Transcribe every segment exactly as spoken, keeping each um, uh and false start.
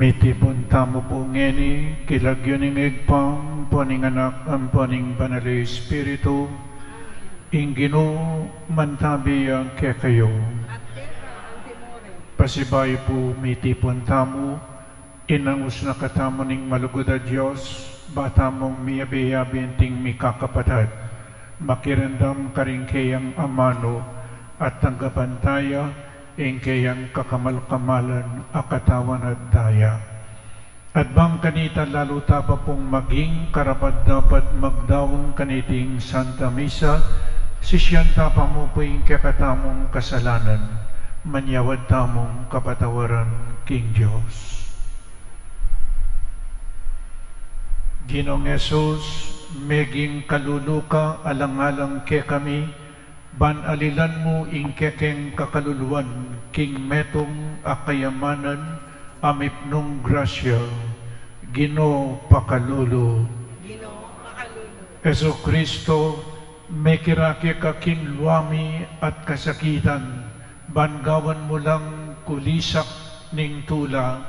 Mitipun tamu pu ngeni king lagyu ning Ibpa, ampo ning Anak, ampo ning Banal a Espiritu. Ing Ginu mantabi ya kekayu. Pasibayu pu, mitipun tamu, inangus na katamu ning malugud a Dios, ba tamung miyabe-yabe anting mikakapatad, makiramdam karing keyang amanu at tanggapan taya ing keyang kakamal-kamalan a katawan at daya. At bang kanita lalu ta pa pung maging karapat-dapat magdaun kaniting Santa Misa, sisian ta pa mu pu ing kekatamung kasalanan, manyawad tamung kapatawaran king Dios. Ginung Jesus, meging kalulu ka alang-alang kekami, ban alilan mu ing kekeng kakaluluan king metung a kayamanan a mipnung grasya. Ginu, pakalulu. Ginu, pakalulu. Jesucristo, mekirake ka king lua mi at kasakitan, ban gawan mu lang kulisak ning tula.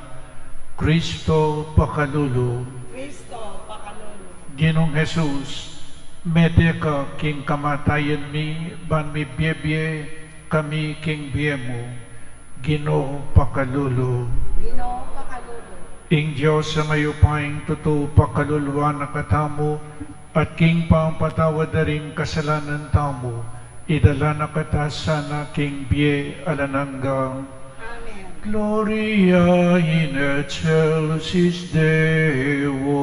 Cristo, pakalulu. Cristo, pakalulu. Ginung Jesus, mete ka king kamatayan mi, ban mibie-bie kami king bie mu. Ginu, pakalulu. Ginu, pakalulu. Ing Dios a mayupayang tutu pakaluluan na katamu, at king pamapatawad da ring kasalanan tamu, idala na kata sana king bie alang angga. Amen. Gloria in excelsis Deo.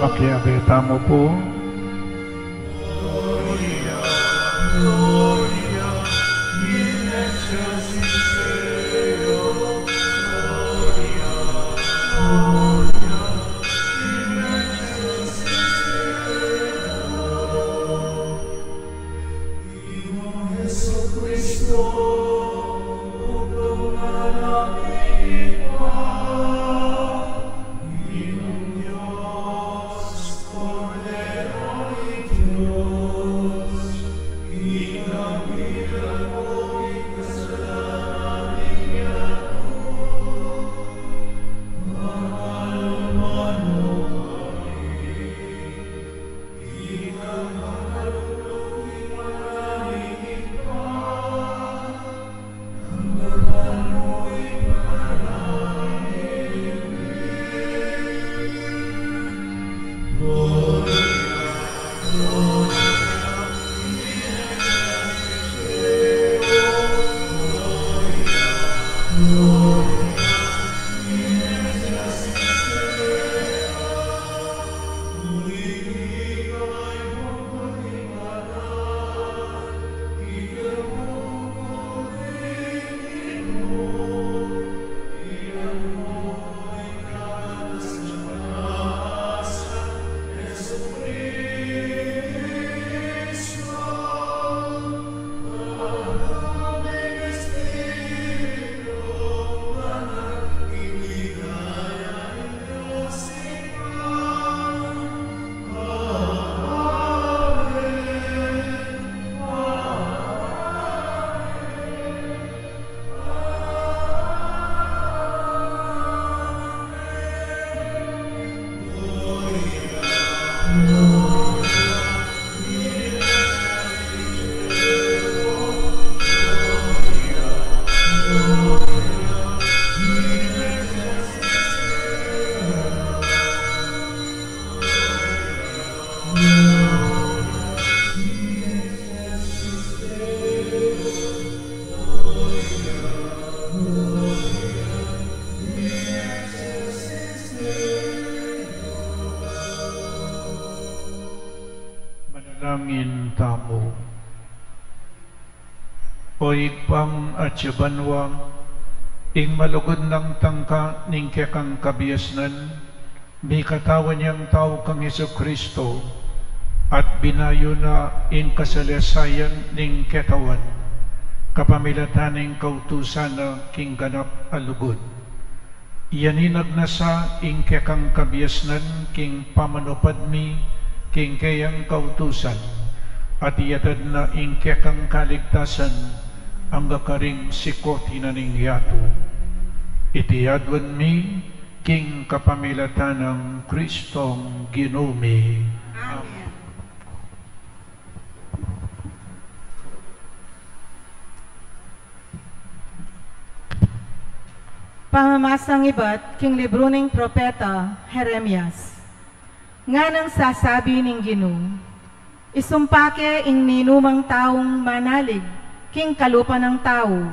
Makiabe tamu pu. O Ibpang atsu ka banua, ing malugud nang tangka ning kekang kabiasnan, mikatawan yang tau kang Jesucristo, at binayu na ing kasalesayan ning ketawan, kapamilatan ning kautusan na king ganap a lugud. Iyaninag na sa ing kekang kabiasnan king pamanupad mi king keyang kautusan, at iyatad na ing kekang kaligtasan angga karing sikut na ning yatu. Iti aduan mi king kapamilatan nang Kristong Ginu mi. Amen. Pamamasang ibat king libru ning propeta Jeremias. Nganang sasabi ning Ginu, isumpa ke ing ninumang taung manalig king kalupa nang tau,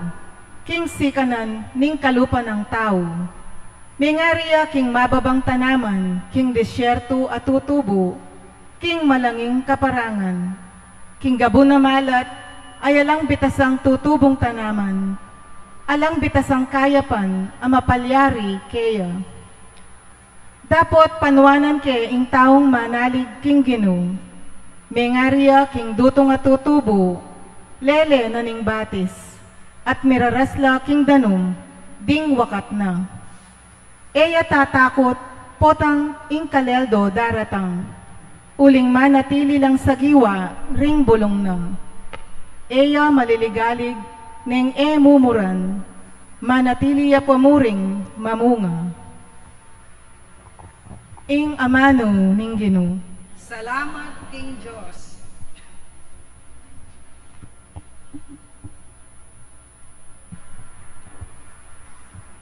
king sikanan ning kalupa nang tau. Mengari ya king mababang tanaman king disyertu a tutubu, king malanging kaparangan, king gabun a malat, ay alang bitasang tutubung tanaman, alang bitasang kayapan a mapalyari keya. Dapot panuanan ke ing taung manalig king Ginu, mengari ya king dutung a tutubu, lele na ning batis, at miraras la king danum, ding wakat na. E ya tatakut, potang ing kaleldo daratang. Uling manatili lang sagiwa ring bulung na. E ya maliligalig, neng e mumuran. Manatili ya pa mu ring mamunga. Ing amanu ning Ginu. Salamat king Dios.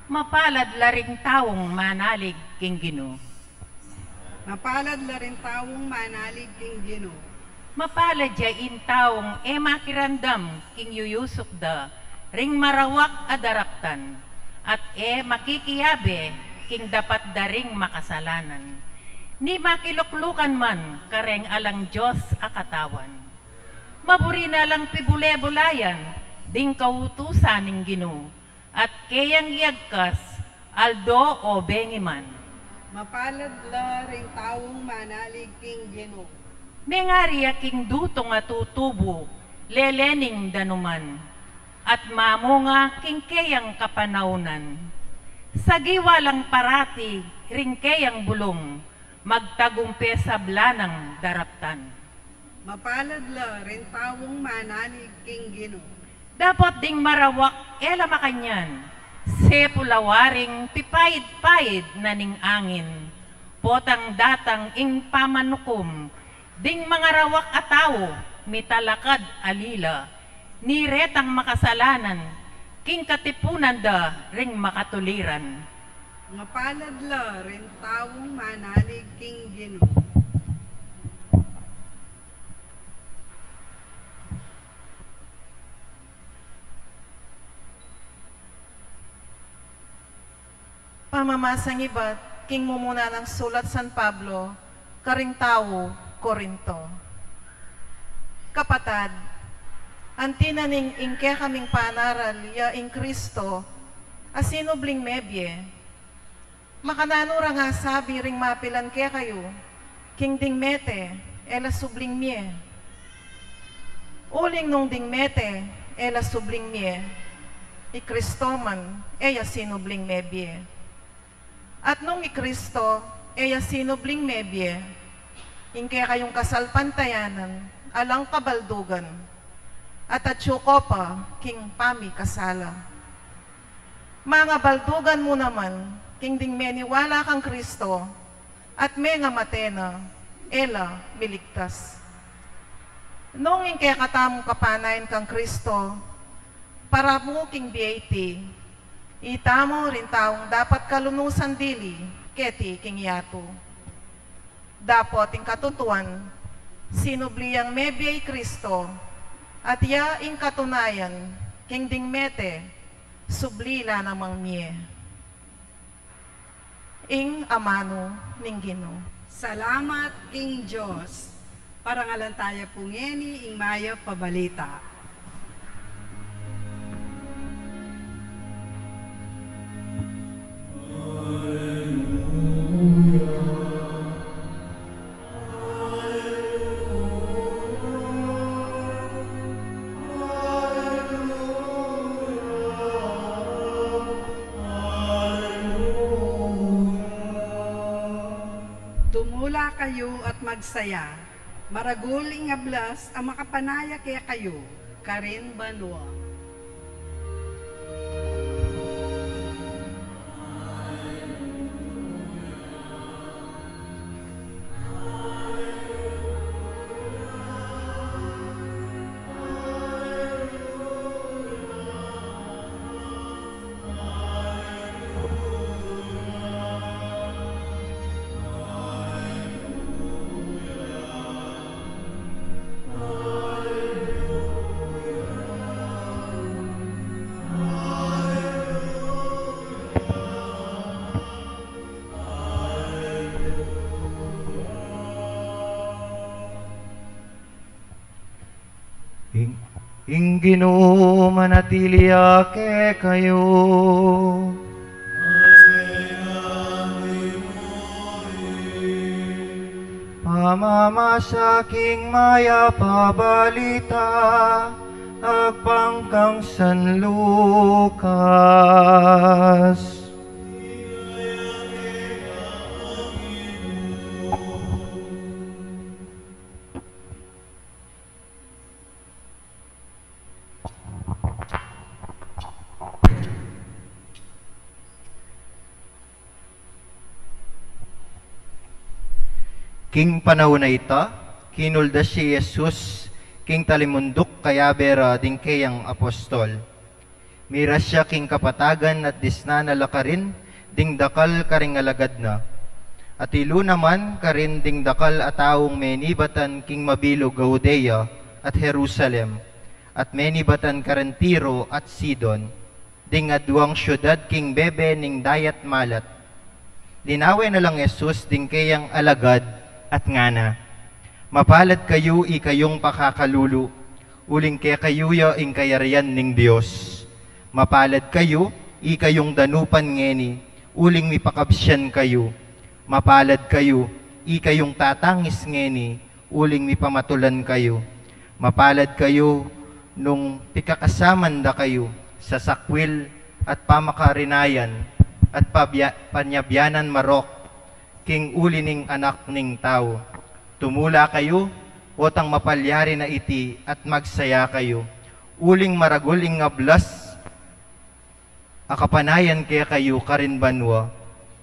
Mapalad la ring taung manalig king Ginu. Mapalad la ring taung manalig king Ginu. Mapalad ya ing taung e makiramdam king yuyusuk da ring marawak a daraptan, at e makikiabe king dapat da ring makasalanan, ni makiluklukan man kareng alang Dios a katawan. Maburi na lang pibule-bulayan ding kautusan ning Ginu, at keyang iagkas aldo o bengi man. Mapalad la ring taung manalig king Ginu. Mengari ya king dutung a tutubu, lele ning danuman, at mamunga king keyang kapanaunan. Sagiwa lang parati ring keyang bulung, magtagumpe sabla nang daraptan. Mapalad la ring taung manalig king Ginu. Dapot ding marawak e la makanyan, sepulawa ring pipaid-paid na ning angin. Potang datang ing pamanukum, ding mangarawak a tau, mitalakad a lila, ni retang makasalanan, king katipunan da ring makatuliran. Mapalad la ring taung manalig king Ginu. Pamamasang ibat king mumuna nang sulat San Pablo karing tau Corinto. Kapatad, anti na ning ing kekaming panaral ya ing Kristo a sinubling mebie. Makananu rang asabi ring mapilan kekayu, king ding mete e la subling mie? Uling nung ding mete e la subling mie, i Kristo man e ya sinubling mebie. At nung i Kristo e ya sinubling mebie, ing kekayung kasalpantayanan alang kabaldugan, at atyu ko pa king pamikasala. Mangabaldugan mu naman king ding meniwala kang Kristo at mengamate na, e la miligtas. Nung ing kekatamung kapanayan kang Kristo, para mu king bie iti, itamu ring taung dapat kalunusan dili keti king yatu. Dapot ing katutuan, sinubli yang mebie i Kristo, at ya ing katunayan king ding mete, subli la namang mie. Ing amanu ning Ginu. Salamat king Dios. Parangalan taya pu ngeni ing mayap a balita. Magsaya. Maragul ing ablas a makapanaya kekayu karin banua. Ing, ing Ginu manatili ya kekayu. Pamamasa king Mayap a Balita agpang kang San Lucas. King panaun a ita, kinuldas ya i Jesus king talimunduk kayabe ra ding keyang apostol. Miras ya king kapatagan at disnan na la karin ding dakal karing alagad na. Atilu naman karin ding dakal a taung menibatan king mabilug a Judea at Jerusalem, at menibatan karin Tiro at Sidon, ding aduang siudad king bebe ning dayat malat. Linawe na lang Jesus ding keyang alagad at ngana, "Mapalad kayu ikayung pakakalulu, uling kekayu ya ing kayarian ning Dios. Mapalad kayu ikayung danupan ngeni, uling mipakabsian kayu. Mapalad kayu ikayung tatangis ngeni, uling mipamatulan kayu. Mapalad kayu nung pikakasaman da kayu sa sakwil at pamakarinayan at pabya-, panyabianan marok king uli ning Anak ning Tau. Tumula kayu, otang mapalyari na iti, at magsaya kayu, uling maragul ing ablas a kapanayan kekayu karin banua.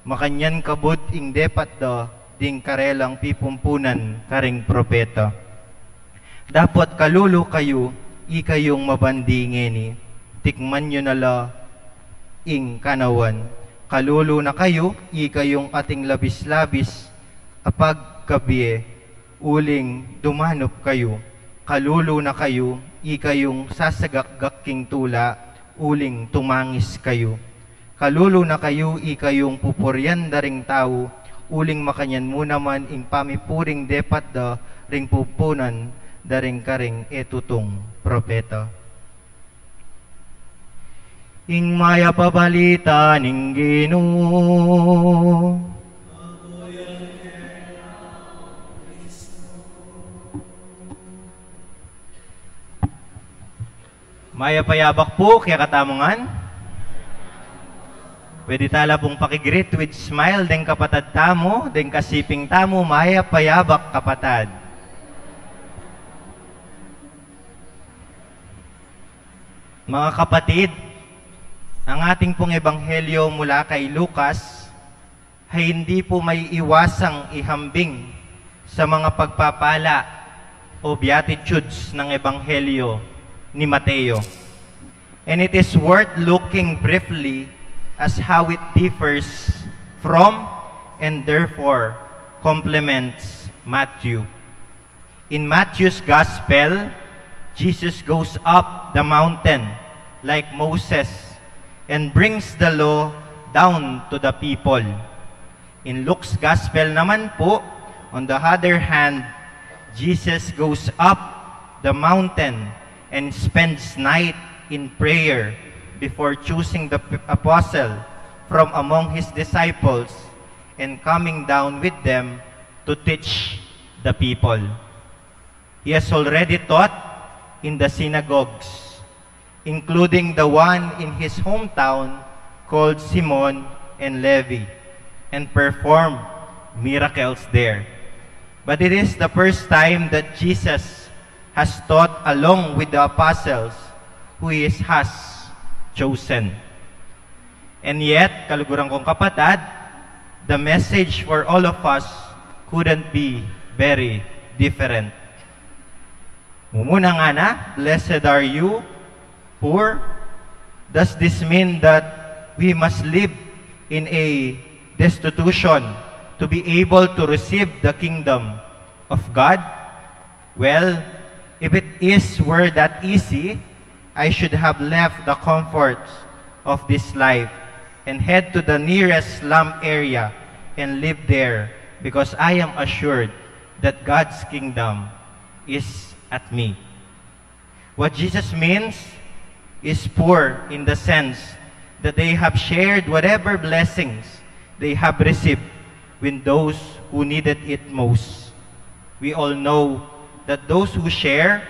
Makanyan kabud ing depat da ding karelang pipumpunan karing propeta. Dapot kalulu kayu ikayung mabandi ngeni, tikman yu na la ing kanawan. Kalulu na kayu ikayung ating labis-labis a pagkabie, uling dumanup kayu. Kalulu na kayu ikayung sasagakgak king tula, uling tumangis kayu. Kalulu na kayu ikayung pupurian da ring tau, uling makanyan mu naman ing pamipuring depat da ring pumpunan da ring karing e tutung propeta." Ing Mayap a Balita ning Ginu. Mayap a yabak pu kekatamu ngan. Pwede tala pung paki-greet with smile deng kapatad tamu, deng kasiping tamu, mayap a yabak, kapatad. Mga kapatid, ang ating pong ebanghelyo mula kay Lucas ay hindi po maiiwasang ihambing sa mga pagpapala o beatitudes ng ebanghelyo ni Mateo. And it is worth looking briefly as how it differs from and therefore complements Matthew. In Matthew's Gospel, Jesus goes up the mountain like Moses and brings the law down to the people. In Luke's Gospel naman po, on the other hand, Jesus goes up the mountain and spends night in prayer before choosing the p-, apostle from among his disciples and coming down with them to teach the people. He has already taught in the synagogues, including the one in his hometown called Simon and Levi, and performed miracles there. But it is the first time that Jesus has taught along with the apostles who he has chosen. And yet, kaluguran kong kapatad, the message for all of us couldn't be very different. Mumuna ngana, "Blessed are you, poor." Does this mean that we must live in a destitution to be able to receive the kingdom of God? Well, if it is were that easy, I should have left the comforts of this life and head to the nearest slum area and live there, because I am assured that God's kingdom is at me. What Jesus means is poor in the sense that they have shared whatever blessings they have received with those who needed it most. We all know that those who share,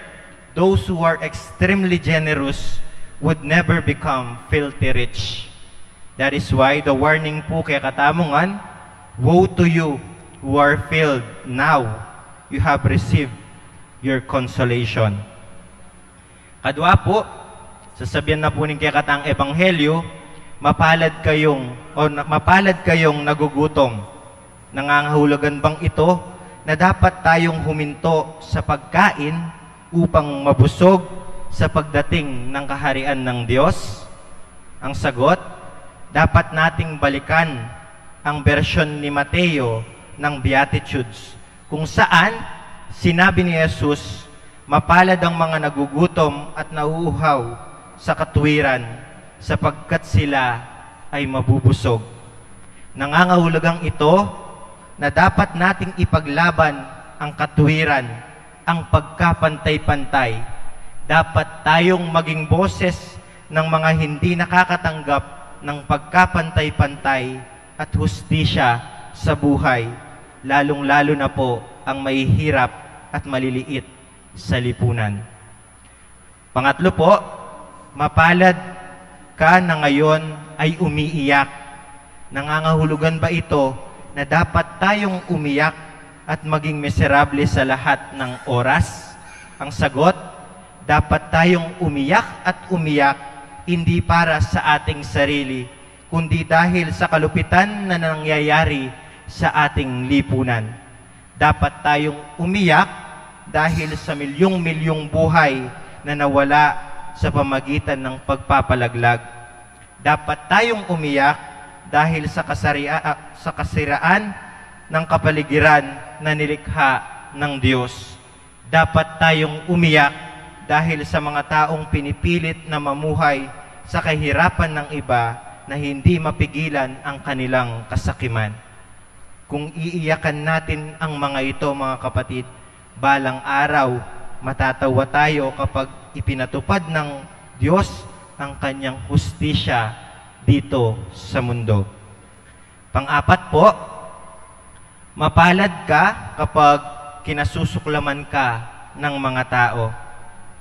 those who are extremely generous, would never become filthy rich. That is why the warning po kekatamu ngan, "Woe to you who are filled now, you have received your consolation." Kadua po, sasabian na po ning kekatang ebanghelyo, "Mapalad kayong, o na- mapalad kayong nagugutom." Nangangahulugan bang ito na dapat tayong huminto sa pagkain upang mabusog sa pagdating ng kaharian ng Diyos? Ang sagot, dapat nating balikan ang bersyon ni Mateo ng Beatitudes, kung saan sinabi ni Jesus, "Mapalad ang mga nagugutom at nauuhaw sa katwiran, sapagkat sila ay mabubusog." Nangangahulugan ito na dapat nating ipaglaban ang katwiran, ang pagkapantay-pantay. Dapat tayong maging boses ng mga hindi nakakatanggap ng pagkapantay-pantay at hustisya sa buhay, lalong-lalo na po ang mahihirap at maliliit sa lipunan. Pangatlo po, mapalad ka na ngayon ay umiiyak. Nangangahulugan ba ito na dapat tayong umiyak at maging miserable sa lahat ng oras? Ang sagot, dapat tayong umiyak at umiyak, hindi para sa ating sarili, kundi dahil sa kalupitan na nangyayari sa ating lipunan. Dapat tayong umiyak dahil sa milyong-milyong buhay na nawala sa pamagitan ng pagpapalaglag. Dapat tayong umiyak dahil sa kasaria-, ah, sa kasiraan ng kapaligiran na nilikha ng Diyos. Dapat tayong umiyak dahil sa mga taong pinipilit na mamuhay sa kahirapan ng iba na hindi mapigilan ang kanilang kasakiman. Kung iiyakan natin ang mga ito, mga kapatid, balang araw, matatawa tayo kapag ipinatupad ng Diyos ang kanyang hustisya dito sa mundo. Pang-apat po, mapalad ka kapag kinasusuklaman ka ng mga tao.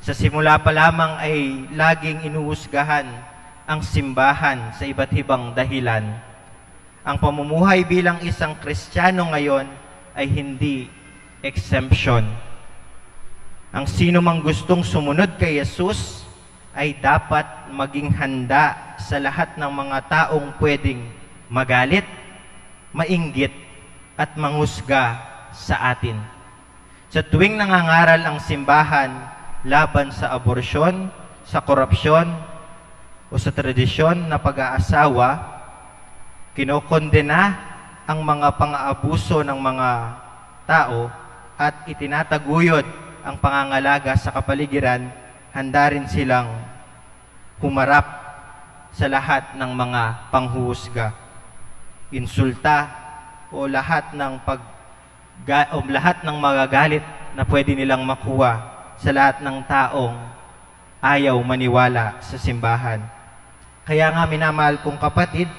Sa simula pa lamang ay laging inuhusgahan ang simbahan sa iba't ibang dahilan. Ang pamumuhay bilang isang Kristiyano ngayon ay hindi exemption. Ang sino mang gustong sumunod kay Jesus ay dapat maging handa sa lahat ng mga taong pwedeng magalit, mainggit, at manghusga sa atin. Sa tuwing nangangaral ang simbahan laban sa abortion, sa korupsyon, o sa tradisyon na pag-aasawa, kinokondena ang mga pang-aabuso ng mga tao at itinataguyod ang pangangalaga sa kapaligiran, handa rin silang humarap sa lahat ng mga panghuhusga, insulta, o lahat ng pag-, ga-, o lahat ng magagalit na pwede nilang makuha sa lahat ng taong ayaw maniwala sa simbahan. Kaya nga, minamahal kong kapatid,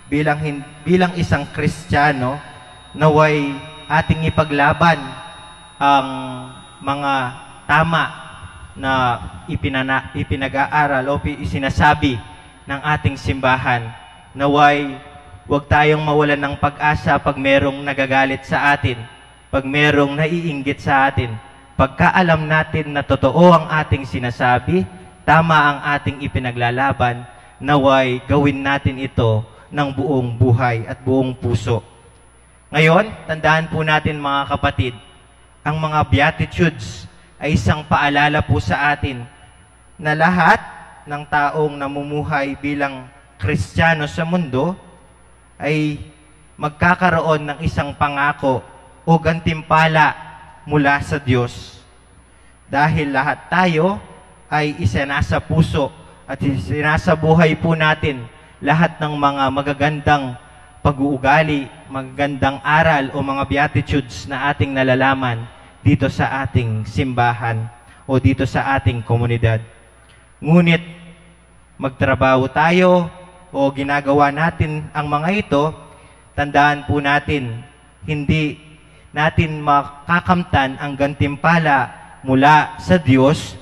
bilang hin-, bilang isang Kristiyano, naway ating ipaglaban ang mga tama na ipinana-, ipinag-aaral o pi-, isinasabi ng ating simbahan. Naway, huwag tayong mawalan ng pag-asa pag merong nagagalit sa atin. Pag merong naiinggit sa atin, pagka alam natin na totoo ang ating sinasabi, tama ang ating ipinaglalaban, naway gawin natin ito ng buong buhay at buong puso. Ngayon, tandaan po natin, mga kapatid, ang mga Beatitudes ay isang paalala po sa atin na lahat ng taong namumuhay bilang Kristiyano sa mundo ay magkakaroon ng isang pangako o gantimpala mula sa Diyos. Dahil lahat tayo ay isinasa puso at isinasabuhay po natin lahat ng mga magagandang pag-uugali, magagandang aral o mga beatitudes na ating nalalaman dito sa ating simbahan o dito sa ating komunidad. Ngunit magtrabaho tayo o ginagawa natin ang mga ito, tandaan po natin, hindi natin makakamtan ang gantimpala mula sa Diyos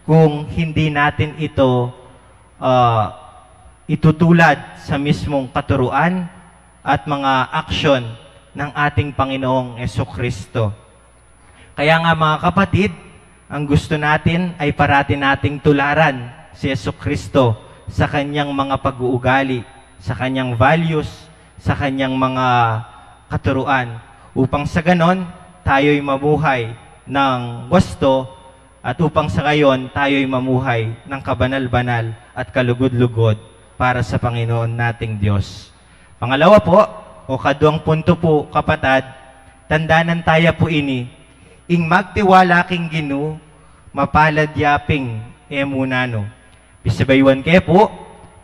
kung hindi natin ito, ah, itutulad sa mismong katuruan at mga aksyon ng ating Panginoong Kristo. Kaya nga, mga kapatid, ang gusto natin ay parati nating tularan si Kristo sa kanyang mga pag-uugali, sa kanyang values, sa kanyang mga katuruan, upang sa ganon tayo'y mamuhay ng wasto at upang sa gayon tayo'y mamuhay ng kabanal-banal at kalugod-lugod para sa Panginoon nating Diyos. Pangalawa po, o kaduang punto po, kapatad, tandanan taya po ini, ing magtiwala king Ginu, mapalad ya pin e mu nanu. Pisabayuan ke po,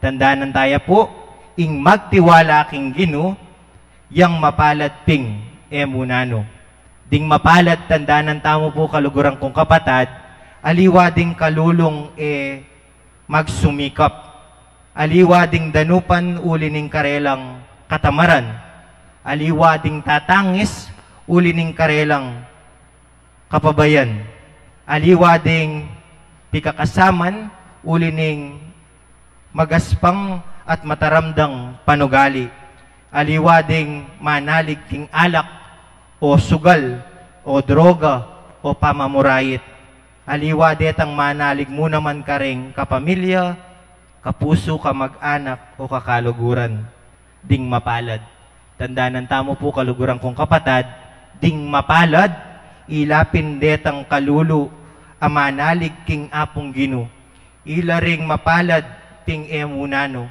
tandanan taya po, ing magtiwala king Ginu, yang mapalad pin e mu nanu. Ding mapalad, tandanan tamu po, kaluguran kung kapatad, aliwa ding kalulung e magsumikap. Aliwa ding danupan uli ning karelang katamaran. Aliwa ding tatangis uli ning karelang kapabayan. Aliwa ding pikakasaman uli ning magaspang at mataramdang panugali. Aliwa ding manalig king alak o sugal o droga o pamamurayit. Aliwa detang manalig mu naman karing kapamilya, kapusu, kamag-anak o kakaluguran. Ding mapalad. Tandanan tamu po, kaluguran kung kapatad, ding mapalad, ila pin detang kalulu a manalig king Apung Ginu. Ila ring mapalad pin e mu nanu.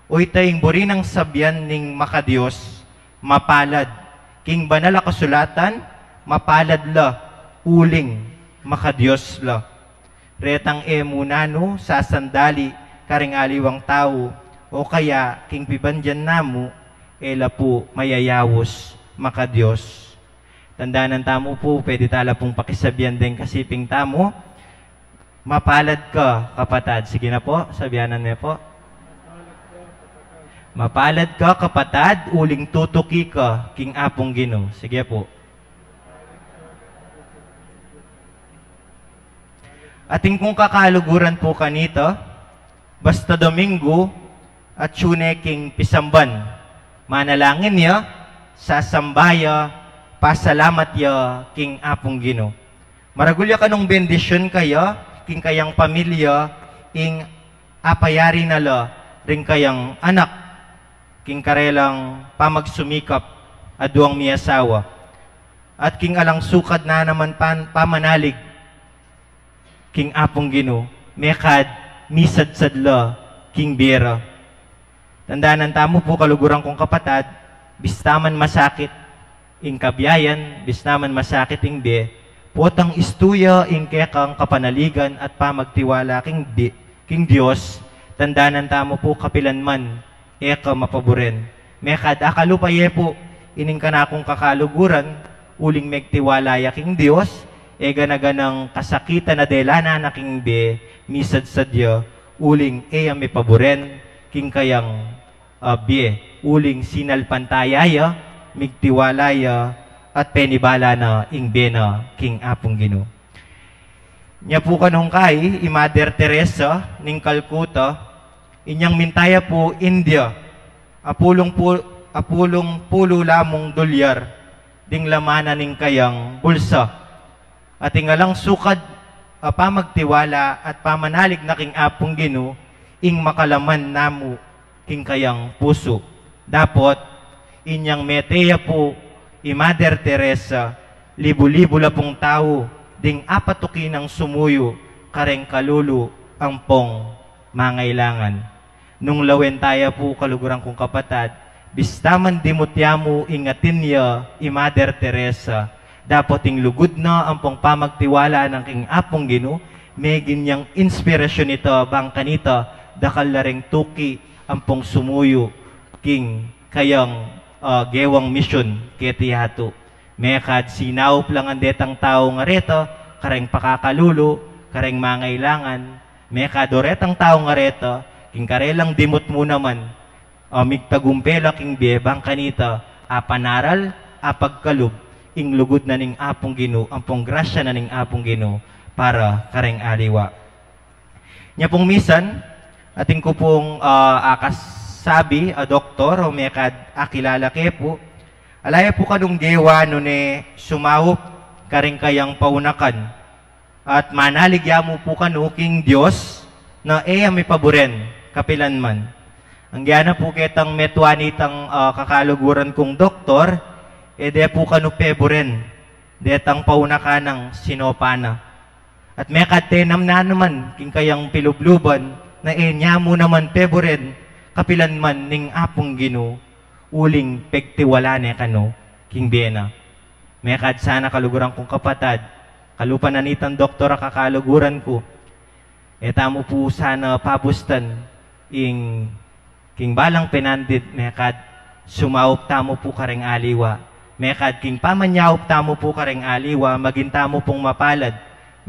O ita ing buri nang sabian ning makadios, mapalad. King banal a kasulatan, mapalad la uling makadios la. Retang e mu nanu sasandali karing aliwang tau, o kaya king pibandian namu, e la pu mayayaus makadios. Tandanan tamu pu, pwede tala pung pakisabian deng kasiping tamu, "Mapalad ka, kapatad." Sige na po, sabianan ne po. "Mapalad ka, kapatad, uling tutuki ka king Apung Ginu." Sige po. Atin kung kakaluguran po kanita, basta Domingo, atyu ne king pisamban. Manalangin ya, sasamba ya, pasalamat ya king Apung Ginu. Maragul ya kanung bendisyun kaya, king kayang pamilya, ing apayari na la ring kayang anak, king karelang pamagsumikap a duang miasawa. At king alang sukad na naman pan-, pamanalig king Apung Ginu, mekad misadsad la king bie ra. Tandanan tamu pu, kaluguran kung kapatad, bista man masakit ing kabiayan, bista man masakit ing bie, potang istu ya ing kekang kapanaligan at pamagtiwala king bi-, king Dios, tandanan tamu pu, kapilan man e ka mapaburen. Mekad akalupa ye pu ining kanakung kakaluguran, uling megtiwala ya king Dios, e gana-ganang kasakitan a dela na na king bie, misadsad ya, uling e ya mepaburen king kayang, ah, bie, uling sinalpantaya ya, migtiwala ya, at penibala na ing bie na king Apung Ginu. Nya pu kanung kai, i Mother Teresa ning Calcutta, inyang minta ya pu India, apulung pu-, apulung pulu lamung dolyar, ding laman na ning kayang bulsa. At ing alang sukad a pamagtiwala at pamanalig na king Apung Ginu, ing makalaman namu king kayang pusu. Dapot, inyang mete ya pu i Mother Teresa, libu-libu la pung tau ding apatuki nang sumuyu kareng kalulu ampong mangailangan. Nung lawen taya pu, kaluguran kung kapatad, bista man dimut ya mu ing atin ya i Mother Teresa, dapot ing lugud na ampong pamagtiwala na king Apung Ginu, meging yang inspirasyon ita bang kanita dakal la reng tuki ampong sumuyu king kayang, ah, gewang misyon keti yatu. Mekad sinaup la ngan detang tau ngareta kareng pakakalulu, kareng mangailangan. Mekad o retang tau ngareta, king karelang dimut mu naman, ah, migtagumpe la king bie bang kanita apanaral, apagkalub ing lugud na ning Apung Ginu, ampong grasya na ning Apung Ginu para kareng aliwa. Nya pung misan, atin ku pung, ah, akasabi a doktor o mekad akilala ke pu, ala ya pu kanung gewa nune sumaup kareng kayang paunakan. At manalig ya mu pu kanu king Dios na e ya mipaburen kapilan man. Anggiana pu ketang metua nitang, ah, kakaluguran kung doktor, e de pu kanu peburen detang paunakan nang sinopa na. At mekad tenam na naman king kayang pilubluban na e nya mu naman peburen kapilan man ning Apung Ginu, uling pegtiwala ne kanu king bie na. Mekad sana, kaluguran kung kapatad, kalupa na nitang doktor a kakaluguran ku, e tamu pu sana pabustan ing king balang pinandit, mekad sumaup tamu pu kareng aliwa. Mekad king pamanyaup tamu pu kareng aliwa, maging tamu pung mapalad.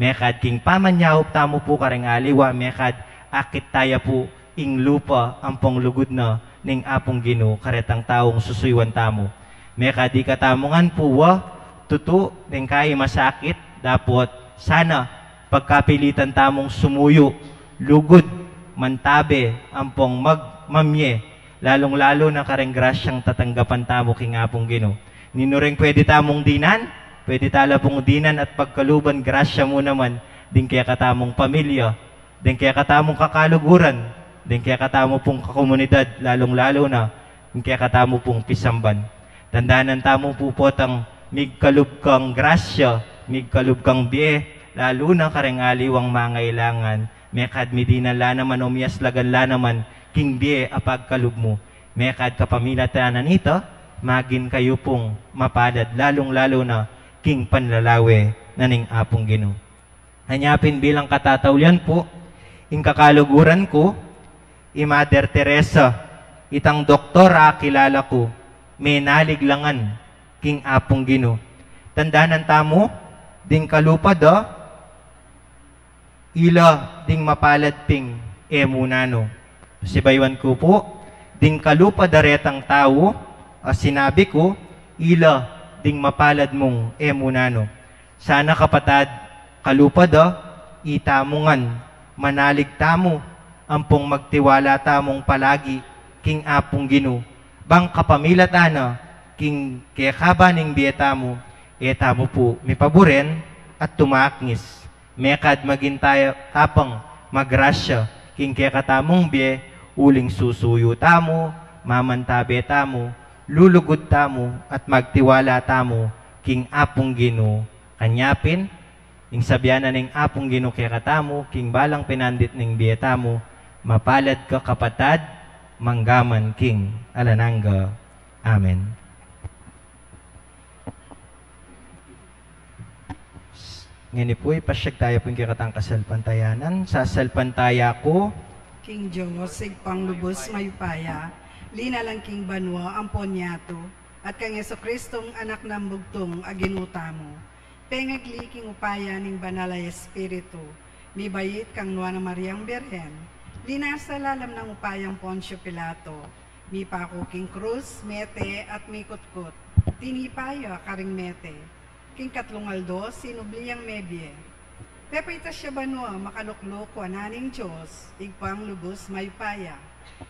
Mekad king pamanyaup tamu pu kareng aliwa, mekad akit taya pu ing lupa ampong lugud na ning Apung Ginu karetang taung susuyuan tamu. Mekad ikatamu ngan pu wa tutu deng kai masakit, dapot sana pagkapilitan tamung sumuyu, lugud, mantabe, ampong magmamie, lalung-lalu na kareng grasyang tatanggapan tamu king Apung Ginu. Ninu reng pwede tamung dinan, pwede tala pung dinan at pagkaluban grasya mu naman ding kekatamung pamilya, ding kekatamung kakaluguran, ding kekatamu pung kakomunidad, lalung-lalu na ding kekatamu pung pisamban. Tandanan tamu pu potang migkalub kang grasya, migkalub kang bie, lalu na kareng aliwang mangailangan. Mekad midinan la naman o miyaslagan la naman king bie a pagkalub mu. Mekad kapamilatan na nita, maging kayu pung mapalad, lalung-lalu na king panlalawe na ning Apung Ginu. Anya pin bilang katataulian pu, ing kakaluguran ku, i Mother Teresa, itang doktor a kilala ku, menalig la ngan king Apung Ginu. Tandanan tamu, ding kalupa da, ila ding mapalad ping e mu nanu. Sibayuan ku pu, ding kalupa da retang tau a sinabi ku, ila ding mapalad mung e mu nanu. Sana kapatad, kalupa da, itamu ngan, manalig tamu, ampong magtiwala tamung palagi king Apung Ginu, bang kapamilatan na king kekaba ning bie tamu, e tamu pu mipaburen at tumakngis. Mekad maging taya tapang magrasya king kekatamung bie, uling susuyu tamu, mamantabe tamu, lulugud tamu, at magtiwala tamu king Apung Ginu. Kanya pin, ing sabian na ning Apung Ginu kekatamu, king balang pinandit ning bie tamu, mapalad ka kapatad, manggaman king alang angga. Amen. Ngeni pu, ipasyag taya pu ing kekatang kasalpantayanan. Sasalpantaya ku king Dios, Ibpang lubus mayupaya, linalang king banua ampon yatu, at kang Jesucristong Anak nang bugtung a Ginu tamu. Pengagli king upaya ning Banal a Espiritu, mibait kang Nuan a Mariang Birhen, linasa lalam nang upayang Poncio Pilato, mipaku king krus, mete at mikutkut, tinipa ya karing mete. King katlung aldo, sinubli yang mebie. Pepaitas ya banua, makalukluk wanan ning Dios, Ibpang lubus mayupaya.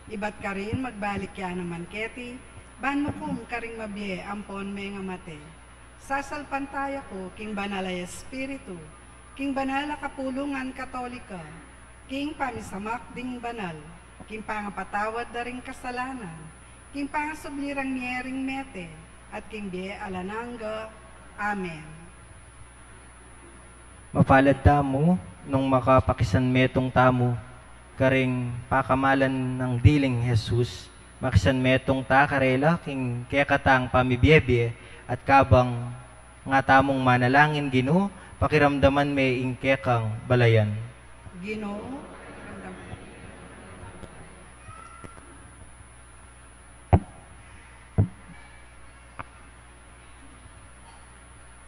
Ibat karin magbalik ya naman keti, ban mukum karing mabie ampon mengamate. Sasalpantaya ku king Banal a Espiritu, king banal a kapulungan Katolika, king pamisamak ding banal, king pangapatawad da ring kasalanan, king pangasubli rang mie ring mete, at king bie alang angga. Amen. Mapalad tamu nung makapakisanmetung tamu karing pakamalan nang diling Jesus, makisanmetung ta karela king kekatang pamibiebie, at kabang nga tamung manalangin, Ginu, pakiramdaman me ing kekang balayan. Ginu, pakiramdaman.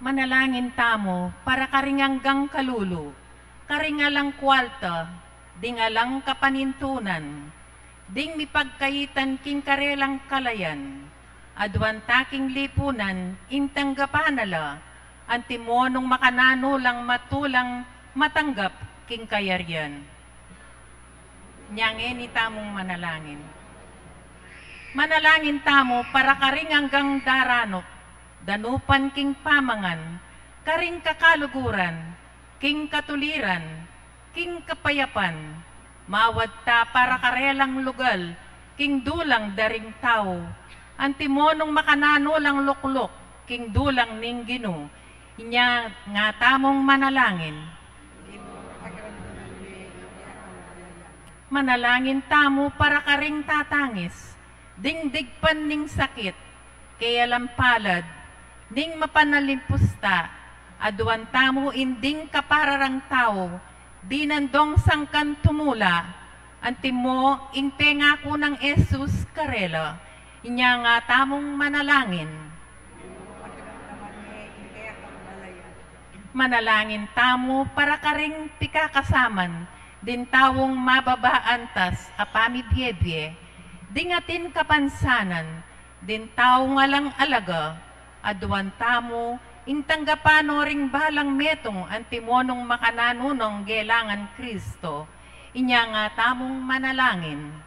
Manalangin tamu para karing anggang kalulu, karing alang kualta, ding alang kapanintunan, ding mipagkaitan king karelang kalayan, aduan ta king lipunan ing tanggapan na la, antimo nung makananu lang matulang matanggap king kayarian. Nya ngeni tamung manalangin. Manalangin tamu para karing anggang daranup, danupan king pamangan, karing kakaluguran, king katuliran, king kapayapan, mawad ta para karelang lugal king dulang da ring tau, antimo nung makananu lang lukluk king dulang ning Ginu. Inya nga tamung manalangin. Manalangin tamu para karing tatangis, ding digpan ning sakit, kaya lang palad, ding mapanalimpus ta, aduan tamu ing ding kapararang tau, dinandong sangkan tumula, antimo ing pengaku nang Jesus karela. Inya nga tamung manalangin. Manalangin tamu para karing pikakasaman ding taung mababa antas a pamibiebie, ding atin kapansanan, ding taung alang alaga, aduan tamu ing tanggapan no ring balang metung antimo nung makananu nong gelangan Kristo. Inya nga tamung manalangin.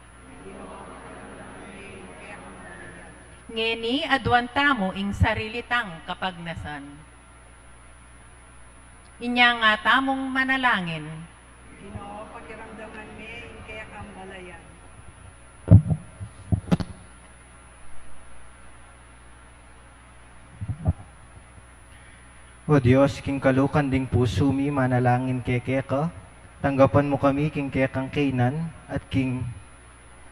Ngeni aduan tamu ing sarili tang kapagnasan. Inya nga tamung manalangin. Ginu, pakiramdaman me ing kekang balayan. O Dios, king kalukan ding pusu mi manalangin keke ka, tanggapan mu kami king kekang kaynan at king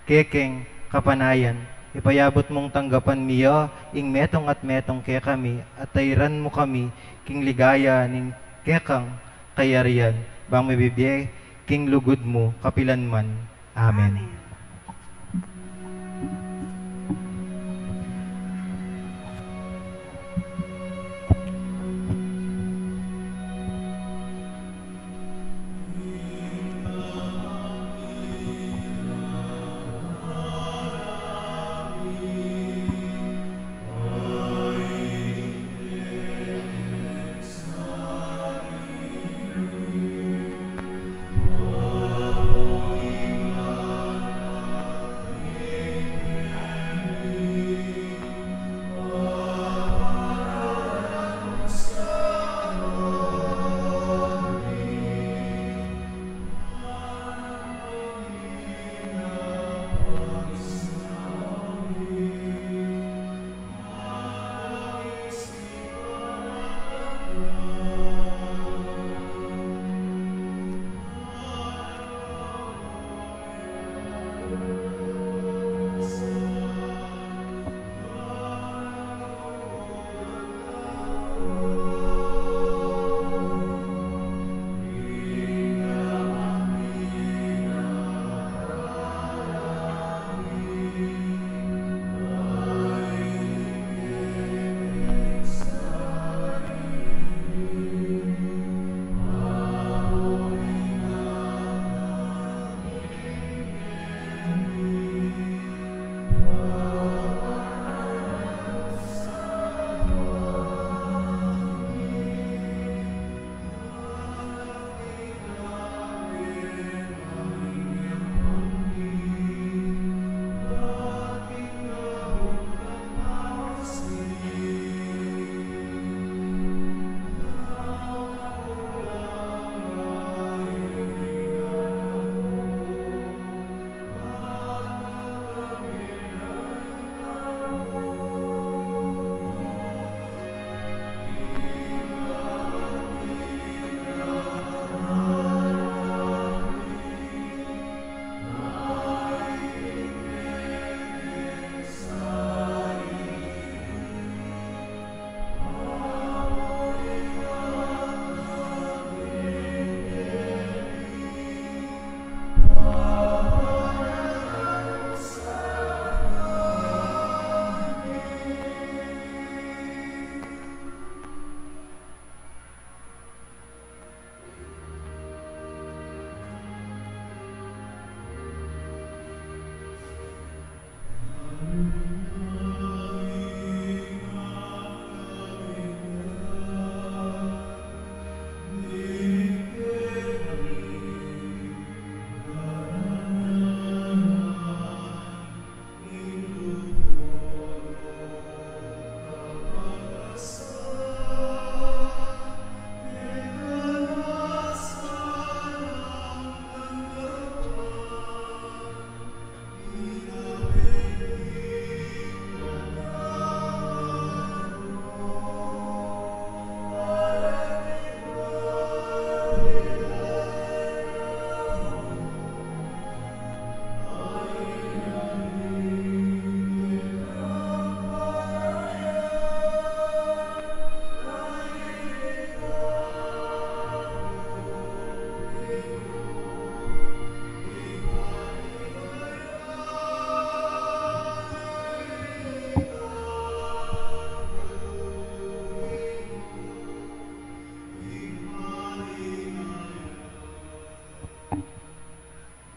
kekeng kapanayan. Ipayabut mung tanggapan mi ya ing metung at metung kekami, at tairan mu kami king ligaya ning kekang kayarian, bang mibibie king lugud mu kapilan man. Amen. Amen.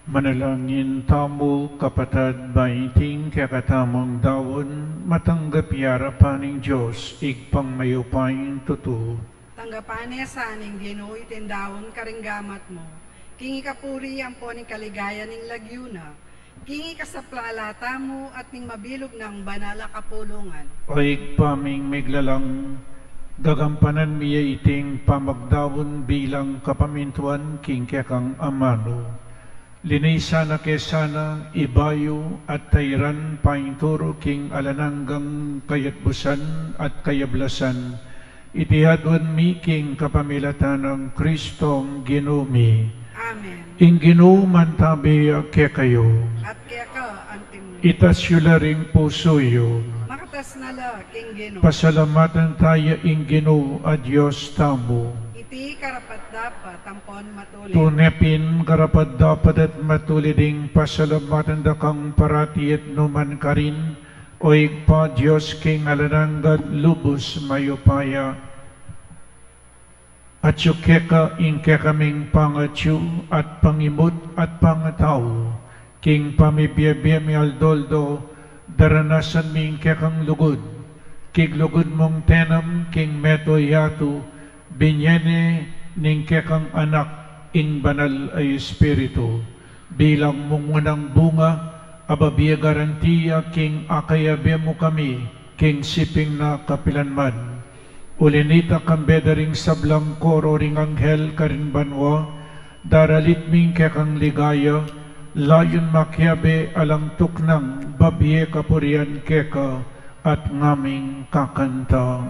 Manalangin tamu, kapatad, ba iting kekatamung daun matanggap ya arapan ning Dios, Ibpang mayupayang tutu. Tanggapan ne sa ning Ginu iting daun karing gamat mu, king ikapuri ampon ing kaligayan ning lagyu na, king ikasaplala tamu at ning mabilug nang banal a kapulungan. O Ibpa ming miglalang, gagampanan mi ya iting pamagdaun bilang kapamintuan king kekang amanu. Linisan na ke sana, ibayu at tairan painturu king alang anggang kayatbusan at kayablasan. Iti aduan mi king kapamilatan nang Kristong Ginu mi. Amen. Ing Ginu mantabi ya kekayu. At keka antimu. Itas yu la ring pusu yu. Makatas na la king Ginu. Pasalamatan taya ing Ginu a Dios tamu. Iti karapat-dapat ampon matulid. Tune pin karapat-dapat at matulid ing pasalamatan da kang parati at numan karin, O Ibpa, Dios king alang angga at lubus mayupaya. Atyu keka ing kekaming pangatyu at pangimut at pangatau, king pamibie-bie mi aldo-aldo, daranasan mi ing kekang lugud, king lugud mung tenam king mabilug a yatu, binie ne ning kekang Anak ing Banal a Espiritu, bilang mungunang bunga, a babie garantia king akayabe mu kami, king siping na kapilanman. Uli nita kambe da ring sablang koro ring anghel karin banua, daralit mi ing kekang ligaya, layun makiabe alang tuknang babie kapurian keka, at ngaming kakanta.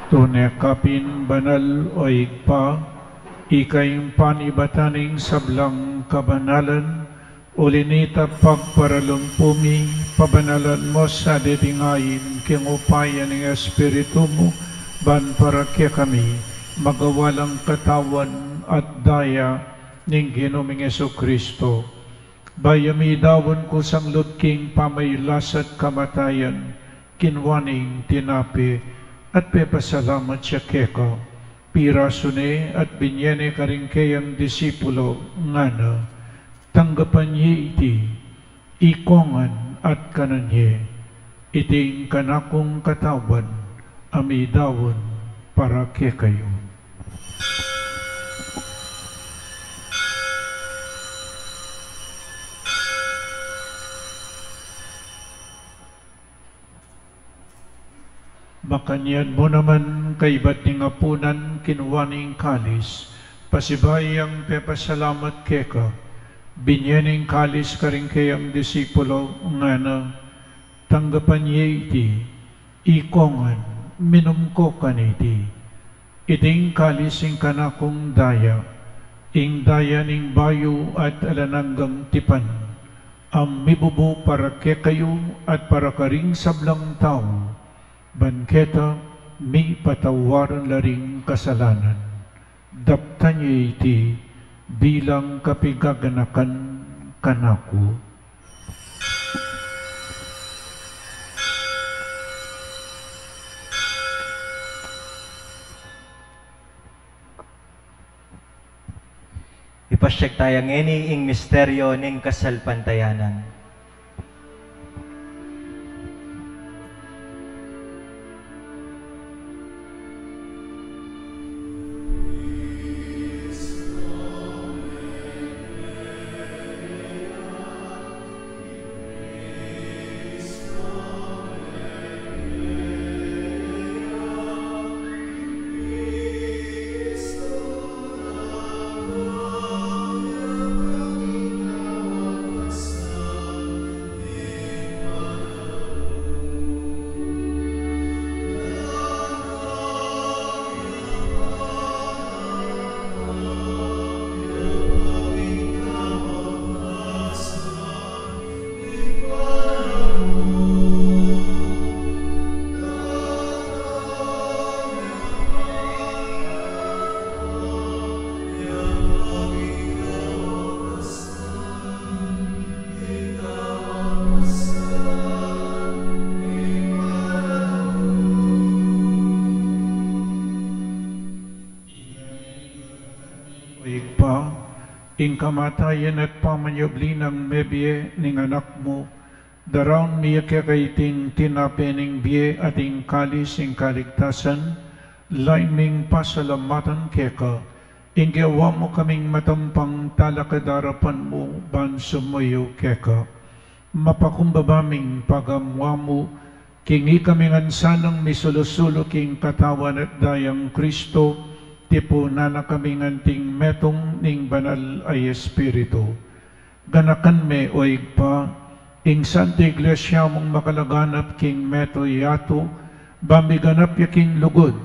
Tune ka pin banal, o Ibpa, ika ing panibatan ning sablang kabanalan, uli nita pagparalumpu mi, pabanalan mu sa deting ain king upaya ning Espiritu mu, ban para kekami magawa lang katawan at daya ning Ginu ming Jesucristo. Bayu mi daun kusang lub king pamailas at kamatayan, kinua ne ing tinape, at pepasalamat ya keka, pirasu ne at binie ne karing keyang disipulo, ngana: Tanggapan ye iti, ikongan at kanan ye, iti ing kanakung katawan, a midaun para kekayu. Makanyan mu naman, kaibat ning apunan, kinua ne ing kalis, pasibayu yang pepasalamat keka, binie ne ing kalis karing keyang disipulo, ngana: Tanggapan ye iti, ikongan, minum ko kaniti, iti ing kalis ning kanakung daya, ing daya ning bayu at alang anggang tipan, a mibubu para kekayu at para karing sablang tau, ban keta mipatawaran la ring kasalanan. Daptan ye iti bilang kapigaganakan kanaku. Ipasiag taya ngeni ing misteryo ning kasalpantayanan. O Ibpa, ing kamatayan at pamanyubli nang mebie ning Anak mu, daraun mi keka iting tinape ning bie at ing kalis ning kaligtasan, lain ming pasalamatan keka, ing gewa mu kaming matampang talakad king arapan mu ban sumuyu keka. Mapakumbaba ming pagamu-amu, king ikami ngan sanang misulu-sulu king katawan at dayang Kristo, tipunan na kami ngan anting metung ning Banal a Espiritu. Ganakan me, o Ibpa, ing Santa Iglesia mung makalaganap king meto yatu, ban miganap ya king lugud,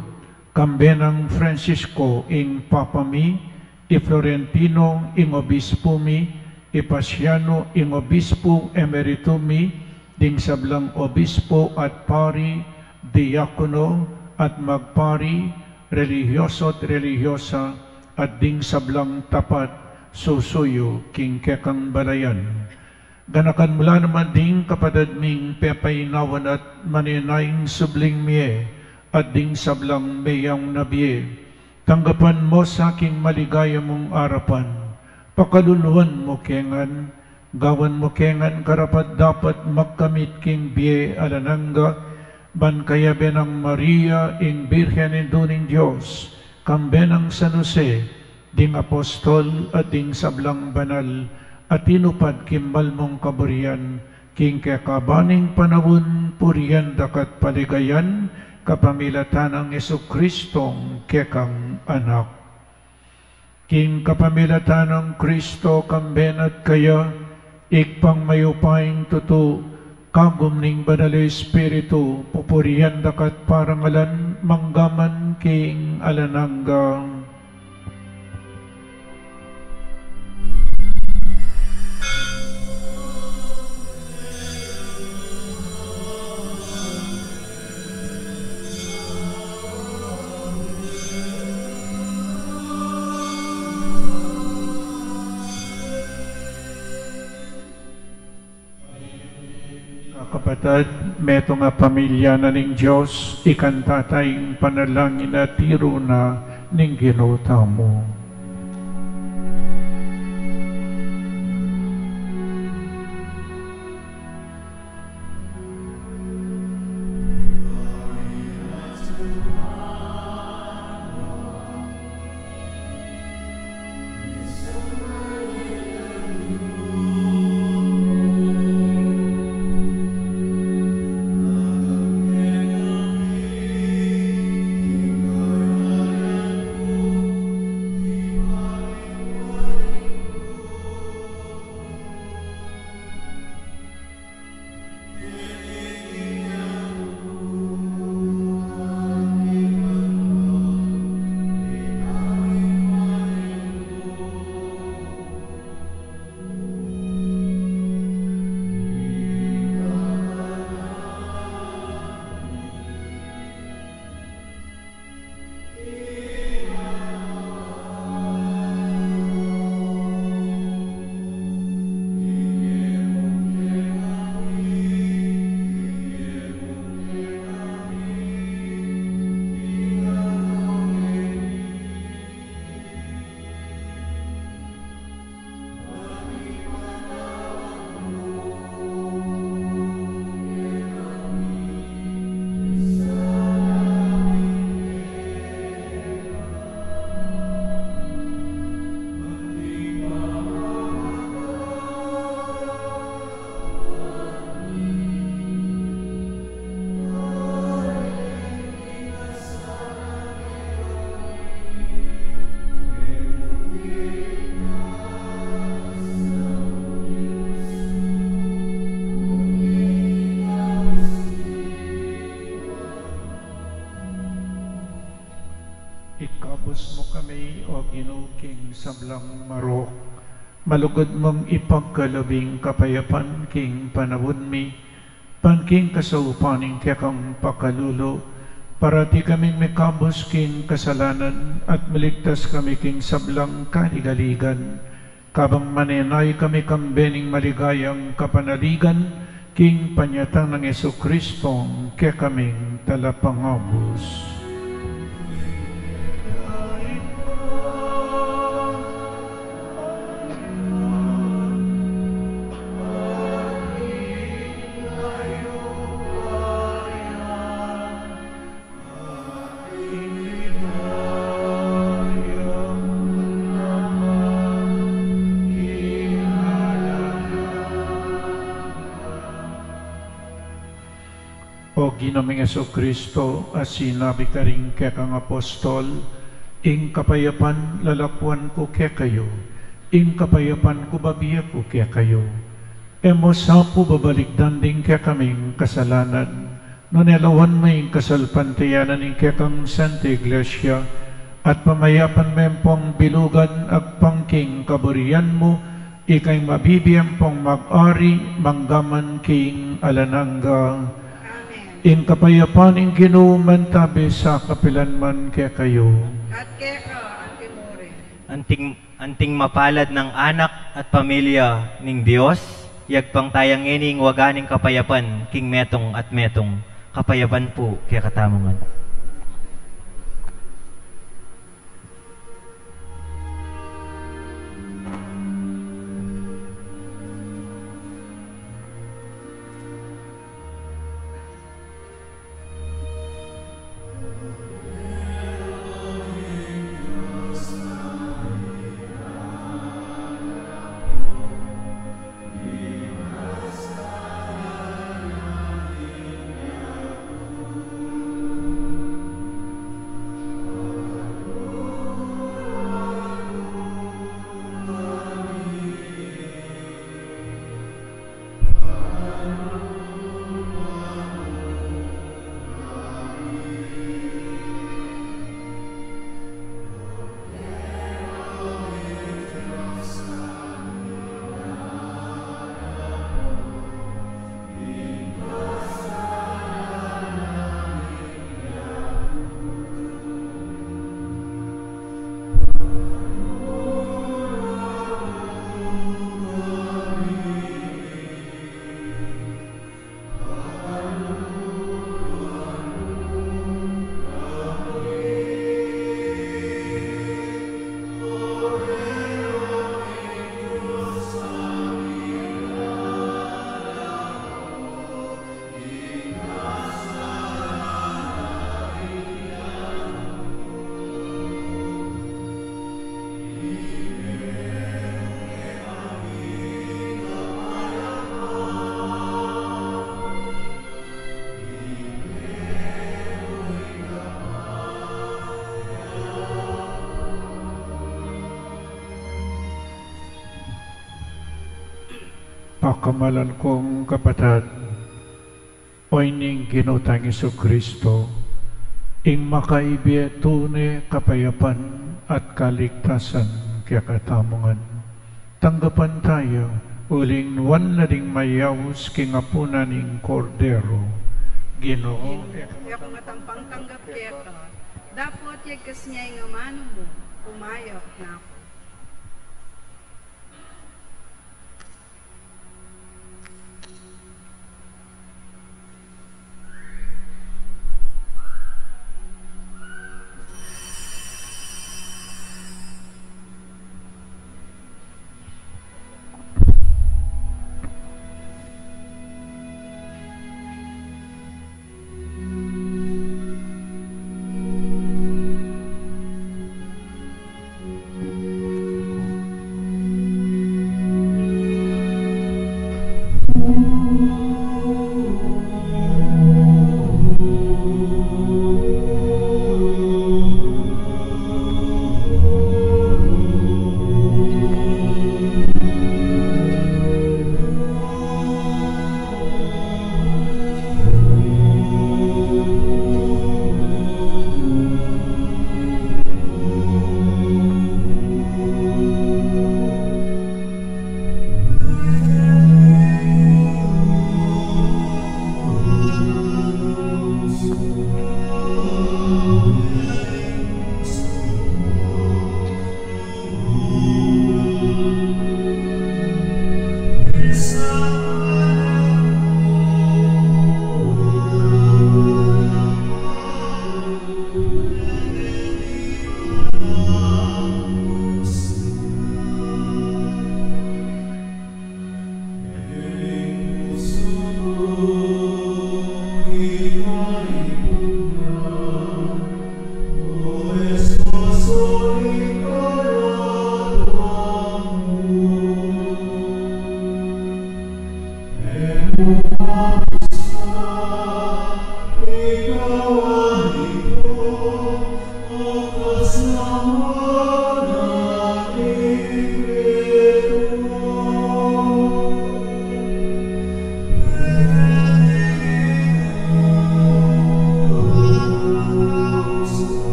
kambe nang Francisco ing Papa mi, i Florentino ing Obispu mi, i Pasiano ing Obispu Emeritu mi, ding sablang obispu at pari, diakono at magpari, relihiyoso at relihiyosa, at ding sablang tapat susuyu king kekang balayan. Ganakan mu la naman ding kapatad ming pepainawan at manenayang subling mie, at ding sablang meyaun na bie. Tanggapan mu sa king maligaya mung arapan. Pakaluluan mu ke ngan, gawan mu ke ngan karapat-dapat magkamit king bie alang angga, ban kayabe nang Maria, ing Birhen Indu ning Dios, kambe nang San Jose, ding apostol at ding sablang banal a tinupad king malmung kaburian, king kekaban ning panaun, purian da ka at paligayan, kapamilatan nang Jesucristong kekang Anak. King kapamilatan nang Kristo, kambe na at kaya, Ibpang mayupayang tutu, kagum ning Banal a Espiritu, pupurian da ka at parangalan, mangga man king alang angga. Kakapatad, metung a pamilya na ning Dios, ikanta taya ing panalangin a tiru na ning Ginu tamu. O Ginu, king sablang marok, malugud mung ipagkalub ing kapayapan king panaun mi, ban king kasaupan ning kekang pakalulu, parati kaming mikabus king kasalanan at maligtas kami king sablang kaligaligan, kabang manenaya kami kang bening maligayang kapanaligan, king panyatang nang Jesucristo, kekaming Talapangabus. O Ginu ming Jesucristo, a sinabi karing kekang apostol, ing kapayapan lalakuan ku kekayu, ing kapayapan ku bibie ku kekayu. E mu sa pu babalikdan ding kekaming kasalanan, nune lawan me ing kasalpantayanan ning kekang Santa Iglesia, at pamayapan me ampong bilugan agpang king kaburian mu, ika ing mabibie ampong mag-ari mangga man king alang angga. Amen. Ing kapayapan ning Ginu mantabi sa kapilan man kekayu. At keka antimurin. Anting Anting mapalad nang anak at pamilya ning Dios, yagpang taya ngeni ing waga ning kapayapan king metung at metung. Kapayapan pu kekatamu ngan. Pakamalan kung kapatad, o ining Ginu tang Jesucristo, ing makaibie tune kapayapan at kaligtasan kekatamu ngan. Tanggapan taya uling nuan la ding mayaus king apunan ning Kordero. Ginu, e ku ngan pangtanggap keka, dapot yagkas ne ing amanu mu, kumayap na ku.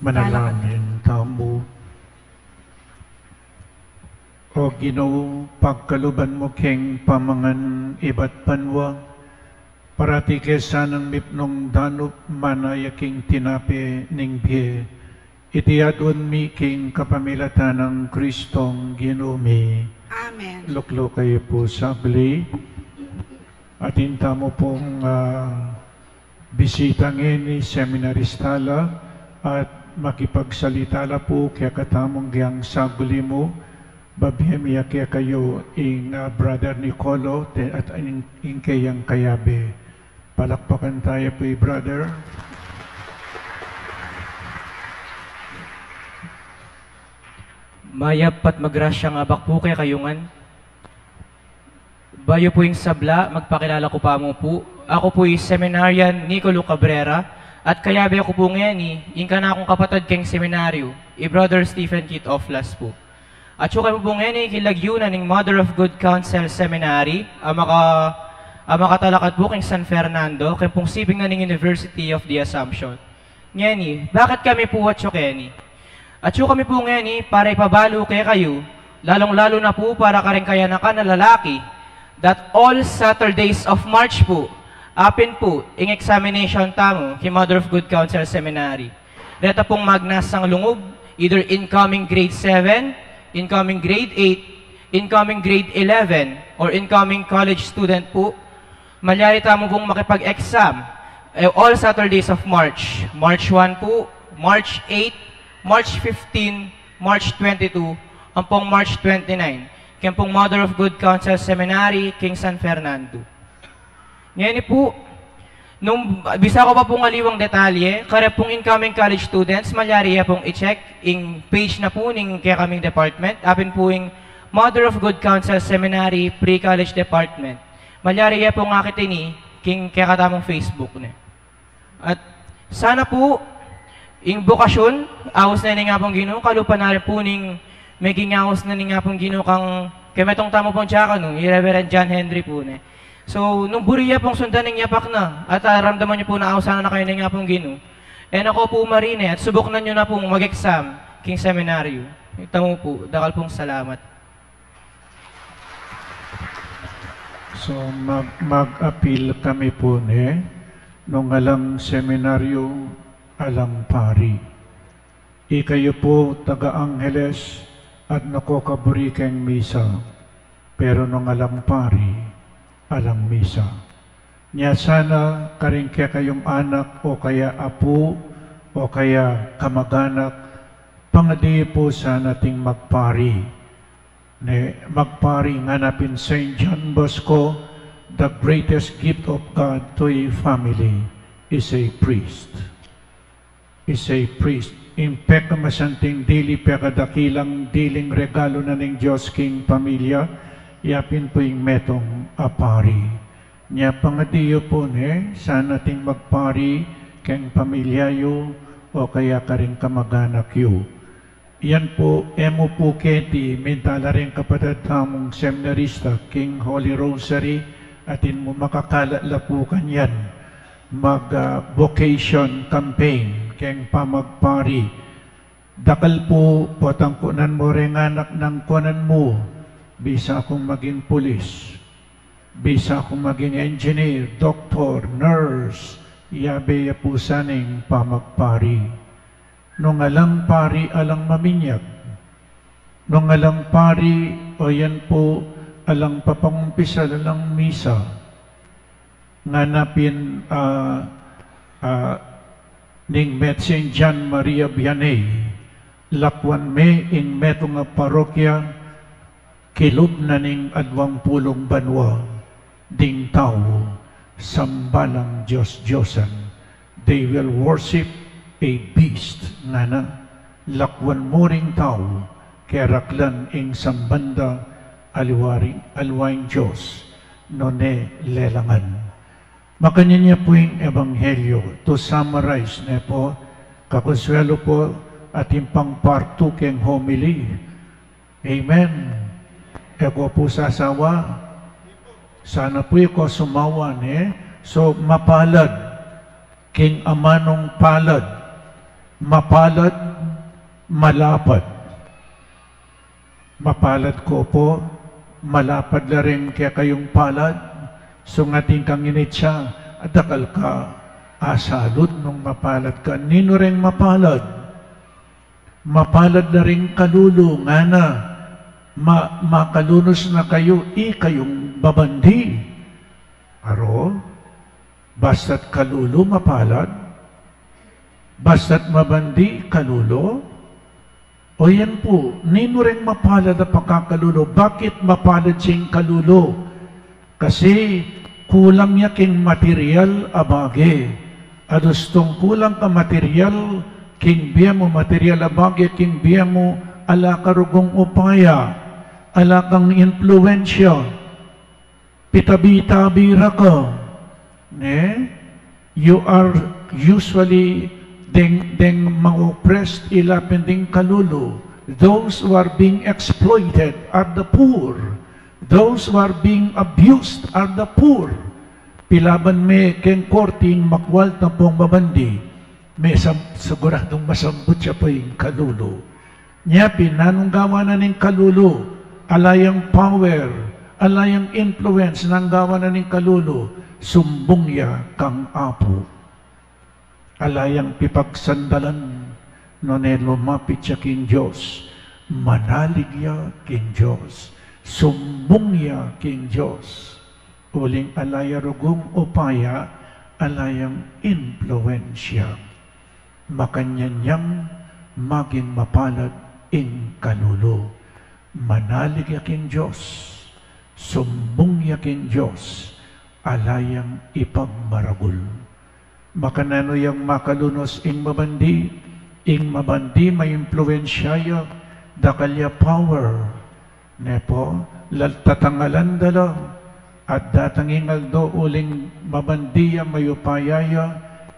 Manalangin tamu. O Ginu, pagkaluban mu keng pamangan ibat banua, parati ke sanang mipnung danup manaya king tinape ning bie. Iti aduan mi king kapamilatan nang Kristong Ginu mi. Amen. Lukluk kayu pu saglit. Atin tamu pung, ah, bisita ngeni, seminarista la, at makipagsalita la pu kekatamung giyang saglit mu, babie mi ya kekayu ing, ah, Brother Nicolo, te-, at ing, ing keyang kayabe. Palakpakan taya pu i brother. Mayap at magrasyang abak pu kekayu ngan. Bayu pu ing sabla, magpakilala ku pa mu pu. Aku pu i Seminarian Nicolo Cabrera, at kayabe ku pu ngeni ing kanakung kapatad keng seminaryo, i Brother Stephen Kit Oflas pu. Atyu kami pu ngeni king lagyunan ning Mother of Good Counsel Seminary, a maka-, a makatalakad pu king San Fernando, keng pungsibing na ning University of the Assumption. Ngeni, bakit kami pu atyu keni? Atyu kami pu ngeni para ipabalu kekayu, lalung-lalu na pu para kareng kayanakan a lalaki, that all Saturdays of March pu, apin pu ing examination tamu king Mother of Good Counsel Seminary. Reta pung magnasang lungub, either incoming grade seven, incoming grade eight, incoming grade eleven, or incoming college student pu, Malyari tamu pung makipag-exam, eh, all Saturdays of March. March one pu, March eight, March fifteen, March twenty-two, ampong March twenty-nine, keng pung Mother of Good Counsel Seminary, keng San Fernando. Ngeni pu, nung bisa ku pa pung aliwang detalye, kareng pung incoming college students, malyari ya pung i-check ing page na pu ning kekaming department, apin pu ing Mother of Good Counsel Seminary Pre-College Department. Malyari ya pung akit ini king kekatamung Facebook ne. At sana pu, ing bokasyun, aus na ning Apung Ginu, kalupa na rin pu ning meging aus na ning Apung Ginu kang kemetung tamu pung diakono, i Reverend John Henry pu ne. So, nung buri ya pung sundan ing yapak na, at, ah, ramdaman yu pu na ausan na kayu ning Apung Ginu, e na ko pu marine, at subuknan yu na pung mag-exam king seminaryo. Ita mu pu, dakal pung salamat. So, mag-, mag-apil kami pu ne, nung alang seminaryo, alang pari. Ikayu pu, taga Angeles, at nakakaburi keng misa, pero nung alang pari, alang misa. Nya sana karing kekayung anak o kaya apu o kaya kamaganak, pangadi pu sana ating magpari. Ne, magpari ngana pin Saint John Bosco, the greatest gift of God to a family is a priest. Is a priest. Ing pekamasanting dili, pekadakilang diling regalu na ning Dios king pamilya, ya pin pu ing metung a pari. Nya pangadi yu pu ne, sana ating magpari keng pamilya yu o kaya karing kamaganak yu. Yan pu, e mu pu keti, minta la ring kapatad tamung seminarista king Holy Rosary, atin mu makakalat la pu kanyan mag, ah, vocation campaign keng pamagpari. Dakal pu, potang kunan mu ring anak nang kunan mu, bisa kung maging pulis, bisa kung maging engineer, doktor, nurse, yabe ya pu sana ing pamagpari. Nung alang pari, alang maminyag. Nung alang pari, o yan pu, alang papangumpisal, alang misa. Ngana pin, ah, ah, ning met Saint John Maria Vianney, lakwan me ing metung a parokya, kilub na ning adwang pulung banua, ding tau, samba lang dios-diosan. They will worship a beast, ngana, lakwan mu ring tau, keraklan ing samban da, aliwa ring, aliwa ing Dios, nune lelangan. Makanyan ya pu ing ebanghelyo, to summarize ne pu, kakonsuelo pu, atin pang part two keng homily. Amen. E ko pu sasawa. Sana pu e ko sumawa, ne? So, mapalad. King amanung palad. Mapalad, malapad. Mapalad ko pu, malapad la ring kekayung palad. So ngating kang initsa, adakal ka asalut nung mapalad ka. Ninu ring mapalad? Mapalad la ring kalulu, ngana, ma-, makalunus na kayu, ikayung mabandi. Aro, basta't kalulu mapalad, basta't mabandi kalulu. O yan pu, ninu ring mapalad a pakakalulu? Bakit mapalad sing kalulu? Kasi kulang ya king material a bage. Adustung kulang ka material king bie mu, material a bage king bie mu, ala ka rugung upaya, ala kang impluensya, pitabi-tabi ra ka, ne? You are usually deng, deng ma-oppressed, ila pin ding kalulu. Those who are being exploited are the poor. Those who are being abused are the poor. Pilaban me keng korte ing makwal ampong mabandi, me sam-, siguradung masambut ya pu ing kalulu. Nya pin, nanung gawan na ning kalulu? Ala yang power, ala yang influence, nanu gawan na ning kalulu? Sumbung ya kang Apu. Ala yang pipagsandalan, nune lumapit ya king Dios, manalig ya king Dios, sumbung ya king Dios. Uling ala ya rugung upaya, ala yang impluensya. Makanyan yang maging mapalad ing kalulu. Manalig ya king Dios, sumbung ya king Dios, ala yang ipagmaragul. Makananu yang makalunus ing mabandi? Ing mabandi maimpluensya ya, dakal ya power. Ne pu, lal tatangalan da la, at datang ing aldo uling mabandi ya, mayupaya ya,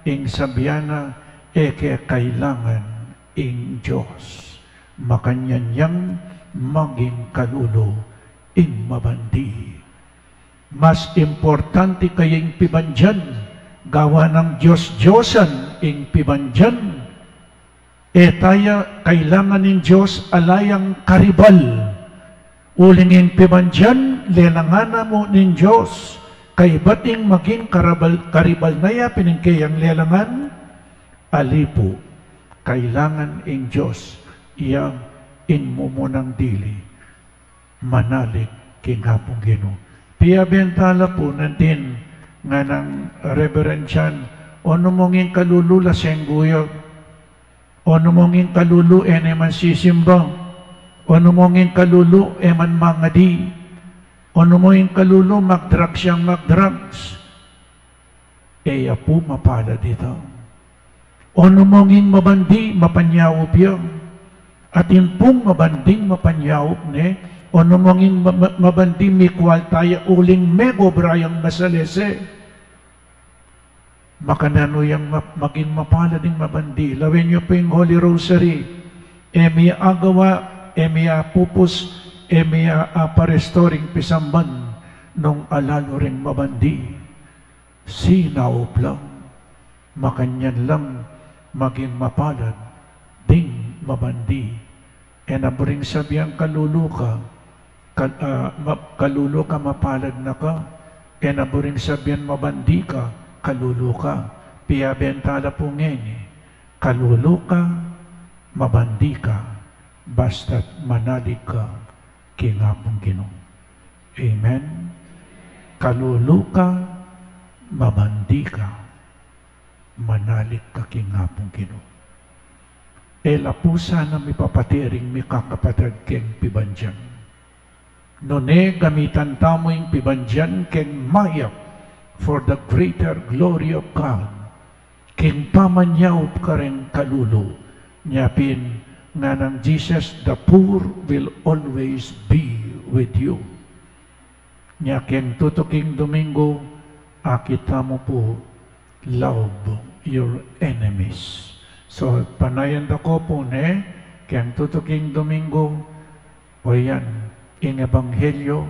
ing sabian na, e ke kailangan ing Dios. Makanyan yang maging kalulu ing mabandi. Mas importante kaya ing pibandian, gawa nang Dios-Diosan ing pibandian. E taya kailangan ning Dios, ala yang karibal. Uling ing pibandian, lelangan na mu ning Dios. Kaybat ing maging karabal, karibal na ya pin ing keyang lelangan, ali pu, kailangan ing Dios, ya ing mumunang dili. Manalig king Apung Ginu. Piabe tala pu nandin nganang Reverend Chan, onu mung ing kalulu la senggu ya, onu mung ing kalulu e ne man sisimba, onu mung ing kalulu e man mangadi, onu mung ing kalulu magdrugs yang magdrugs. E ya pu mapalad ita. Onu mung ing mabandi mapanyaup ya. Atin pung mabanding mapanyaup ne. Onu mung ing ma-, ma-, mabandi mikwalta ya uling megobra yang masalese. Makananu yang ma-, maging mapalad ing mabandi? Lawen yu pu ing Holy Rosary. E mi agawa, e mi apupus, e mi aparestore ing pisamban nung alalu ring mabandi. Sinaup lang, makanyan lang maging mapalad ding mabandi. E na buring sabian kalulu ka, kal-, ah, ma-, kalulu ka, mapalad na ka. E na buring sabian mabandi ka, kalulu ka. Piabe tala pu ngeni, kalulu ka, mabandi ka, basta't manalig ka king Apung Ginu. Amen. Kalulu ka, mabandi ka, manalig ka king Apung Ginu. E la pu sana mipapatiring mikakapatad keng pibandian. Nune gamitan tamu ing pibandian keng mayap, for the greater glory of God. King pamanyaup kareng kalulu. Nya pin nganang Jesus, "The poor will always be with you." Nya keng tutuking Domingo, akit tamu pu, "Love your enemies." So, panayan da ko pu ne, keng tutuking Domingo, o yan, ing ebanghelyo,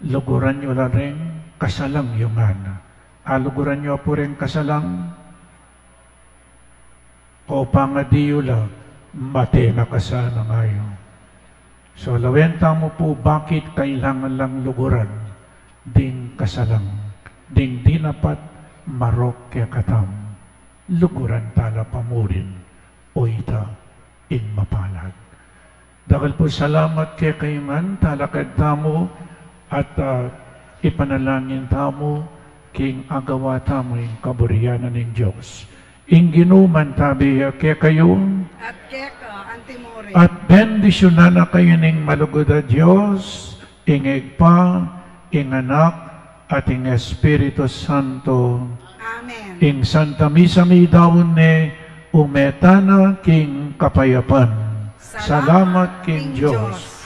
luguran yu la reng kasalang yu ngana. A, luguran yu pu reng kasalang, o pangadi yu la, mate na ka sana ngayu. So, lawen tamu pu bakit kailangan lang luguran ding kasalang, ding di napat marok kekatamu. Luguran tala pa murin, o ita ing mapalad. Dakal pu salamat kekayu ngan, talakad tamu at, ah, ipanalangin tamu king agawa tamu ing kaburian ning Dios. Ing Ginu mantabi ya kekayu. At keka antimurin. At bendisyunan na kayu ning malugud a Dios, ing Ibpa, ing Anak, at ing Espiritu Santo. Amen. Ing Santa Misa midaun ne, ume tana king kapayapan. Salamat king Dios.